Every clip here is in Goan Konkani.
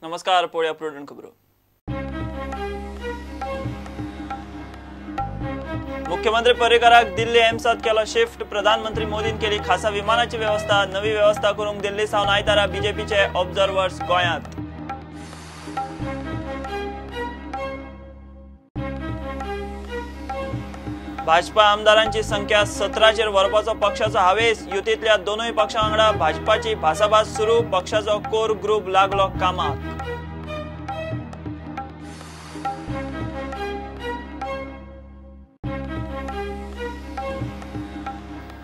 नमस्कार, पळोवया प्रुडंट खबरो. मुख्यमंत्री पर्रीकराक दिल्ली एम्सात केलो शिफ्ट. प्रधानमंत्री मोदीन केली खासा विमानाची व्यवस्था. नवी व्यवस्था करूंक दिल्ली सावन आयतारा बीजेपीचे ऑब्झर्वर्स गोंयांत. भाजपा आमदारांची संख्या 17चेर व्हरपाचो पक्षाचो हावेस. युतींतल्या दोनूय पक्षां वांगडा भाजपाची भासाभास सुरू. पक्षाचो कोर ग्रुप लागलो कामाक.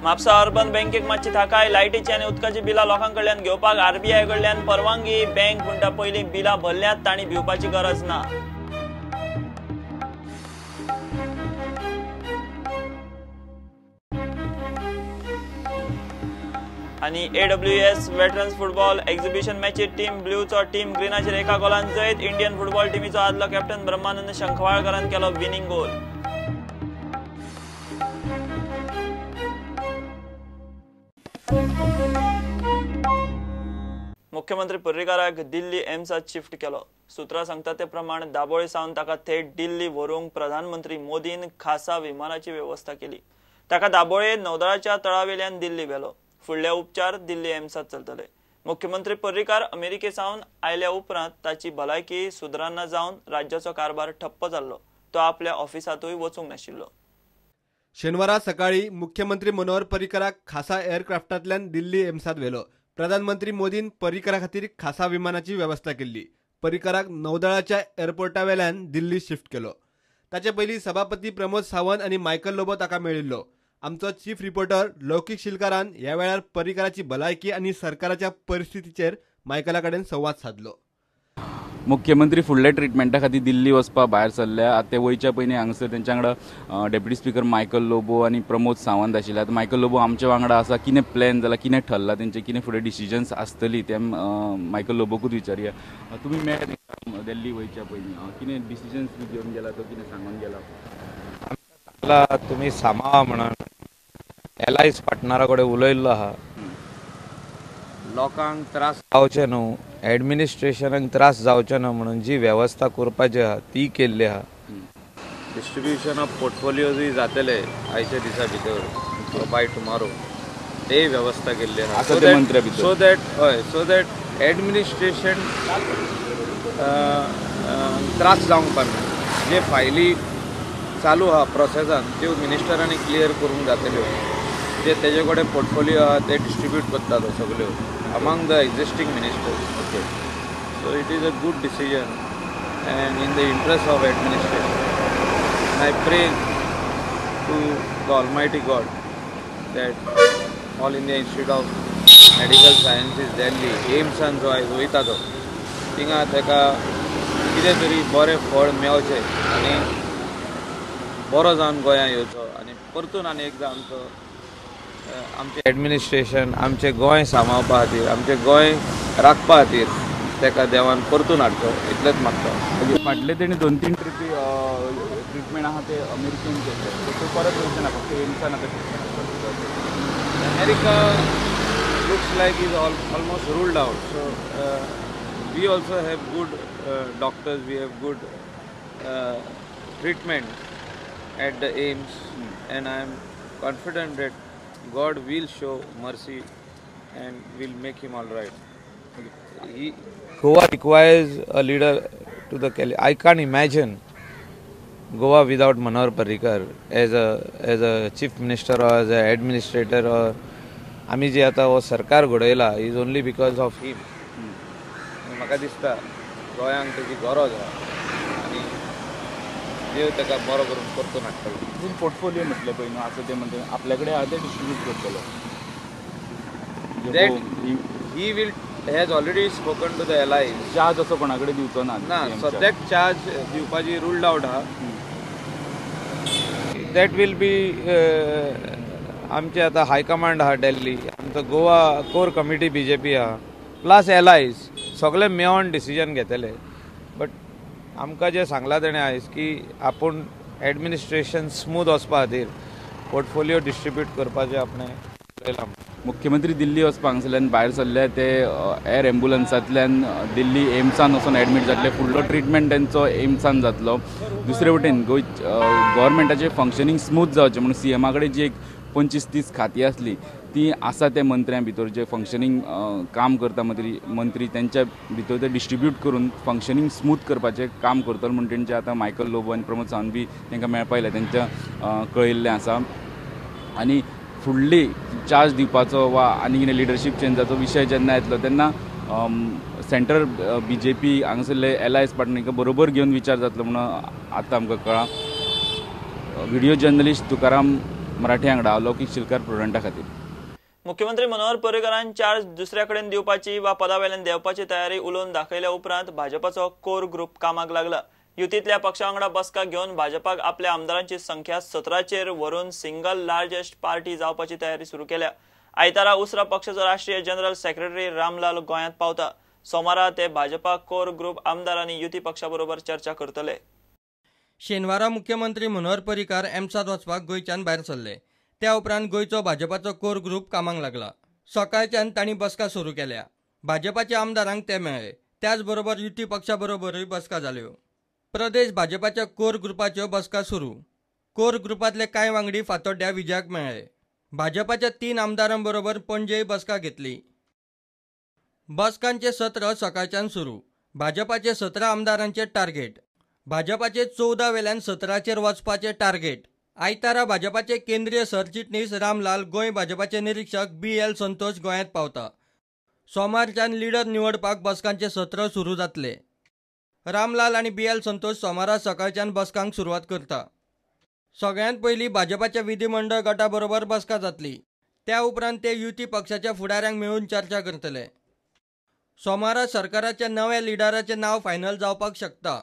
म्हापसा अर्बन बँकेक मातशी थाकाय. लायटीची आनी उदकाची बिलां लोकां कडल्यान घेवपाक आरबीआय कडल्यान परवानगी. बँक म्हणटा पयलीं बिलां भरल्यात, तांणी भिवपाची गरज ना. आनी AWS veterans football exhibition मॅचीत टीम ब्ल्यूचो टीम ग्रीनाचेर 1 गोलान जैत. इंडियन फुटबॉल टिमीचो आदलो कॅप्टन ब्रह्मानंद शंखवाळकरान केलो विनिंग गोल. मुख्यमंत्री पर्रीकराक दिल्ली एम्सात शिफ्ट केलो. सूत्रां सांगता ते प्रमाण दाबोळी सावन ताका थेट दिल्ली व्हरूंक प्रधानमंत्री मोदीन खासा विमानाची व्यवस्था केली. ताका दाबोळे नौदळाच्या तळावेल्यान दिल्ली व्हेलो. फुडले उपचार दिल्ली एम्सात चलतले. मुख्यमंत्री पर्रीकार अमेरिके सावन आयल्या उपरांत ताची भलायकी सुदराना जावन राज्याचो कारभार ठप्प जाल्लो. तो आपल्या ऑफिसांतूय वचूंक नाशिल्लो. शेनवारा सकाळी मुख्यमंत्री मनोहर पर्रीकराक खासा एअरक्राफ्टांतल्यान दिल्ली एम्सात व्हेलो. प्रधानमंत्री मोदीन पर्रीकरा खातीर खासा विमानाची व्यवस्था केल्ली. पर्रीकराक नौदळाच्या एअरपोर्टा वेल्यान दिल्ली शिफ्ट केलो. ताचे पयलीं सभापती प्रमोद सावंत आनी मायकल लोबो ताका मेळिल्लो. आमचो चीफ रिपोर्टर लौकीक शिलकारान ह्या वेळार पर्रीकराची भलायकी आनी सरकाराच्या परिस्थितीचेर मायकला कडेन संवाद सादलो. मुख्यमंत्री फुडल्या ट्रिटमेंटा खातीर दिल्ली वचपा भायर सरल्या. आतां ते वयच्या पयलीं हांगासर तेंच्या वांगडा डेप्युटी स्पीकर मायकल लोबो आनी प्रमोद सावंत आशिल्ले. आतां मायकल लोबो आमच्या वांगडा आसा. कितें प्लॅन जाला, कितें ठरला तेंचे, कितें फुडें डिसिजन्स आसतली ते मायकल लोबोकूच विचारया. तुमी मेळ्ळे दिल्ली वयच्या पयलीं, कितें डिसिजन्स बी घेवन गेला तो, कितें सांगून गेला? तुमी सांबाळा म्हणून एलायस पार्टनरा कडेन उलयल्लो आहा. लोकांक त्रास जावचे न्हू, एडमिनिस्ट्रेशनाक त्रास जावचे न्हू म्हणून जी वेवस्था करपाची आहा ती केल्ली आहा. डिस्ट्रिब्युशन ऑफ पोर्टफोलियोजूय जातले आयच्या दिसा भितर, बाय टुमारो तेय वेवस्था केल्ली आहा. सो that हय, सो that administration त्रास जावंक पाना. जे फायली चालू आहा प्रोसेसान त्यो मिनिस्टरांनी क्लियर करूंक जातल्यो. जे तेजे कडेन पोर्टफोलियो आहा ते डिस्ट्रिब्यूट करता तो सगळ्यो among the existing ministers. Okay, so it is a good decision and in the interest of administration. I pray to the almighty God that All India Institute of Medical Sciences Delhi एम्सान जो आयज वयता तो थिंगा ताका कितें तरी बरें फळ मेळचें आनी बरो जावन गोंयांत येवचो आनी परतून आनी एकदां आमचो आमचें एडमिनिस्ट्रेशन आमचें गोंय सांबाळपा खातीर, आमचें गोंय राखपा खातीर ताका देवान परतून हाडचो इतलेंच मागता. फाटले तेणी 2-3 ट्रिपी ट्रिटमेंट आहा ते अमेरिकेन केल्ले, त्यो परत वयचे ना, फक्त एम्सान आतां treatment. America looks like is almost ruled out. So we also have good doctors, we have good treatment at the AIIMS, and I am confident that God will show mercy and will make him all right. Okay. Goa requires a leader to the caliber. I can't imagine Goa without Manohar Parrikar as a chief minister or as an administrator or आमी जे आतां हो सरकार घडयला is only because of him. म्हाका दिसता गोंयांक तेजी गरज आहा आनी देव ताका बरो करून परतून हाडटलो. पोर्टफोलियो म्हटलें पळय न्हू, आसा तें म्हणटा आपल्या कडेन आहा तें डिस्ट्रिब्यूट करतलो. That he will has already spoken to the allies. Charge असो कोणा कडेन दिवचो ना. ना, सद्याक चार्ज दिवपाची रुल्ड आवट आहा. That will be आमचे आतां हायकमांड आहा दिल्ली, आमचो गोवा कोर कमिटी बीजेपी आहा, प्लस एलायज सगळे मेळोन डिसिजन घेतले. बट आमकां जें सांगलां तेणें आयज की आपूण एडमिनिस्ट्रेशन स्मूथ वचपा खातीर पोर्टफोलियो डिस्ट्रिब्यूट करपाचें आपणें उलयलां. मुख्यमंत्री दिल्ली वचपाक हांगसरल्यान भायर सरले ते एअर एम्बुलन्सांतल्यान दिल्ली एम्सान वचून एडमीट जातले. फुडलो ट्रिटमेंट तेंचो एम्सान जातलो. दुसरे वटेन गोंय गव्हर्मेंटाचें फंक्शनींग स्मूथ जावचें म्हणून सीएमा कडेन जी एक 25-30 खातीं आसली ती आसा ते मंत्र्यां भितर जे फंक्शनींग काम करता मंत्री तेंच्या भितर ते डिस्ट्रिब्यूट करून फंक्शनींग स्मूथ करपाचें काम करतलो म्हूण तेंचे आतां मायकल लोबो आनी प्रमोद सावंत बी तांकां मेळपा आयल्या तेंच्या कळयल्लें आसा. आनी फुडली चार्ज दिवपाचो वा आनी कितें लिडरशीप चेंजाचो विशय जेन्ना येतलो तेन्ना सेंट्रल बीजेपी हांगासरले एलायन्स पार्टनर बरोबर घेवन विचार जातलो म्हणून आतां आमकां कळ्ळां. व्हिडिओ जर्नलिस्ट तुकाराम मराठे वांगडा अलौकीक शिलकार, प्रुडंटा खातीर. मुख्यमंत्री मनोहर पर्रीकरान चार्ज दुसऱ्या कडेन दिवपाची वा पदावेल्यान देंवपाची तयारी उलोवन दाखयल्या उपरांत भाजपाचो कोर ग्रुप कामाक लागला. युतींतल्या पक्षा वांगडा बसका घेवन भाजपाक आपल्या आमदारांची संख्या 17चेर व्हरून सिंगल लार्जेस्ट पार्टी जावपाची तयारी सुरू केल्या. आयतारा उसरा पक्षाचो राष्ट्रीय जनरल सेक्रेटरी रामलाल गोंयांत पावता. सोमारा ते भाजपा कोर ग्रुप आमदार आनी युती पक्षा बरोबर चर्चा करतले. शेनवारा मुख्यमंत्री मनोहर पर्रीकार एम्सांत वचपाक गोंयच्यान भायर सरले. त्या उपरांत गोंयचो भाजपाचो कोर ग्रुप कामाक लागला. सकाळच्यान तांणी बसका सुरू केल्या. भाजपाच्या आमदारांक ते मेळ्ळे. त्याच बरोबर युती पक्षा बरोबरूय बसका जाल्यो. प्रदेश भाजपाच्या कोर ग्रुपाच्यो बसका सुरू. कोर ग्रुपांतले कांय वांगडी फातोड्ड्या विजयाक मेळ्ळे. भाजपाच्या 3 आमदारां बरोबर पणजेय बसका घेतली. बसकांचे सत्र सकाळच्यान सुरू. भाजपाचे 17 आमदारांचे टार्गेट. भाजपाचे 14 वेल्यान 17चेर वचपाचे टार्गेट. आयतारा भाजपाचे केंद्रीय सरचिटणीस रामलाल, गोंय भाजपाचे निरीक्षक BL Santosh गोंयांत पावता. सोमारच्यान लिडर निवडपाक बसकांचे सत्र सुरू जातले. रामलाल आनी BL Santosh सोमारा सकाळच्यान बसकांक सुरवात करता. सगळ्यांत पयलीं भाजपाच्या विधिमंडळ गटा बरोबर बसका जातली. त्या उपरांत ते युती पक्षाच्या फुडाऱ्यांक मेळून चर्चा करतले. सोमारा सरकाराच्या नव्या लिडराचें नांव फायनल जावपाक शकता.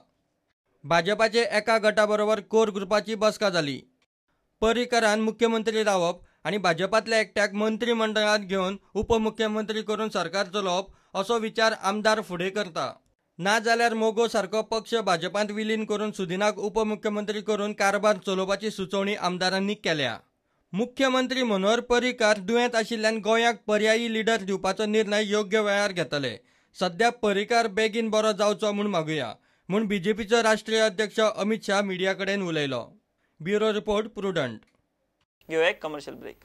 भाजपाचे एका गटा बरोबर कोर ग्रुपाची बसका जाली. पर्रीकरान मुख्यमंत्री रावप आनी भाजपांतल्या एकट्याक मंत्रिमंडळांत घेवन उपमुख्यमंत्री करून सरकार चलोवप असो विचार आमदार फुडें करता. नाजाल्यार मोगो सारको पक्ष भाजपांत विलीन करून सुदिनाक उपमुख्यमंत्री करून कारभार चलोवपाची सुचोवणी आमदारांनी केल्या. मुख्यमंत्री मनोहर पर्रीकार दुयेंत आशिल्ल्यान गोंयाक पर्यायी लिडर दिवपाचो निर्णय योग्य वेळार घेतले. सध्या पर्रीकार बेगीन बरो जावचो म्हूण मागुया म्हूण बीजेपीचो राष्ट्रीय अध्यक्ष अमित शाह मिडिया कडेन उलयलो. Bureau report, Prudent. घेऊया एक कमर्शियल ब्रेक.